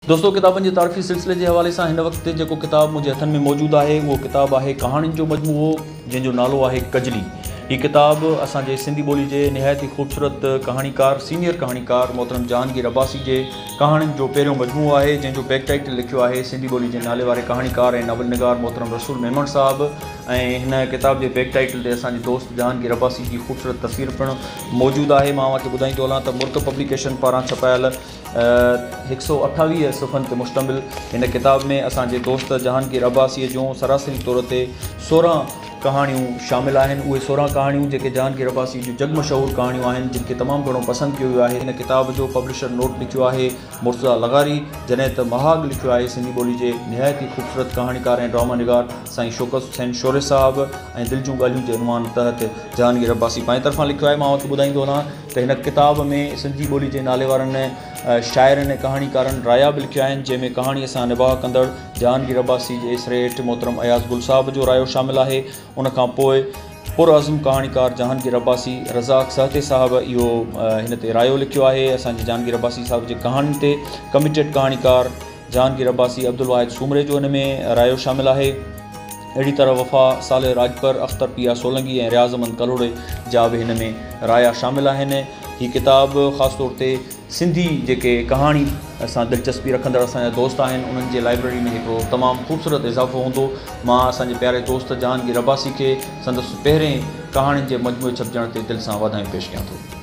دوستو ڪتابن جي تعارفي سلسلي جي حوالي سان هن وقت جيڪو ڪتاب منهنجي هٿن ۾ موجود آهي اهو ڪتاب آهي ڪهاڻين جو مجموعو جنهن جو نالو آهي ڪجلي. هي ڪتاب اسان جي سنڌي ٻولي جي نهايت ئي خوبصورت ڪهاڻيڪار سينيئر ڪهاڻيڪار محترم جهانگير عباسي جي ڪهاڻين جو پهريون مجموعو آهي جنهن جو بيڪ ٽائيٽل لکيو آهي سنڌي ٻولي جي نالي واري ڪهاڻيڪار ۽ ناول نگار محترم رسول ميمڻ صاحب ۽ هن ڪتاب جي بيڪ ٽائيٽل تي اسان جي دوست جهانگير عباسي جي خوبصورت تصوير پڻ موجود آهي. مان اوهان کي ٻڌائيندو هلان ته مرڪ پبليڪيشن پاران ڇپايل هڪ سئو 28 صفحن تي مشتمل هن ڪتاب ۾ اسان جي دوست جهانگير عباسيء جون سراسري طور تي 16 ڪهاڻيون شامل آهن. اهي 16 ڪهاڻيون جيڪي جهانگير عباسيء جون جڳ مشهور ڪهاڻيون آهن، جن کي تمام گهڻو پسند ڪيو ويو آهي. هن ڪتاب جو پبلشر نوٽ لکيو آهي مرتضيٰ لغاري، جڏهن ته مهاڳ لکيو آهي سنڌي ٻولي جي نهايت ئي خوبصورت ڪهاڻيڪار ۽ ڊراما نگار سائين شوڪت حسين شوري صاحب ۽ دل جون ڳالهيون جي عنوان تحت جهانگير عباسي پنهنجي طرفان لکيو آهي. مان اوهان کي ٻڌائيندو هلان ته هن ڪتاب ۾ سنڌي ٻولي جي ناليوارن شاعرن ۽ ڪهاڻيڪارن رايا به لکيا آهن، جنهن ۾ ڪهاڻيء سان نباهه ڪندڙ جهانگير عباسي جي سريٺ محترم اياز گل صاحب جو رايو شامل آهي. ان کان پوء پرعزم ڪهاڻيڪار جهانگير عباسي، رزاق سهتي صاحب اهو هن تي رايو لکيو آهي. اسان جي جهانگير عباسي صاحب جي ڪهاڻين تي ڪميٽيڊ ڪهاڻيڪار جهانگير عباسي، عبدالواحد سومري جو ان ۾ رايو شامل آهي. اهڙي طرح وفا صالح راڄپر، اختر پيا سولنگي ۽ رياض احمد ڪلهوڙي جا به هن ۾ رايا شامل آهن. هي ڪتاب خاص طور تي سنڌي جيڪي ڪهاڻي سان دلچسپي رکندڙ اسان جا دوست آهن انهن جي لائبريري ۾ هڪڙو تمام خوبصورت اضافو هوندو. مان اسان جي پياري دوست جهانگير عباسي کي سندس پهرين ڪهاڻين جي مجموعي ڇپجڻ تي دل سان واڌايون پيش ڪيان ٿو.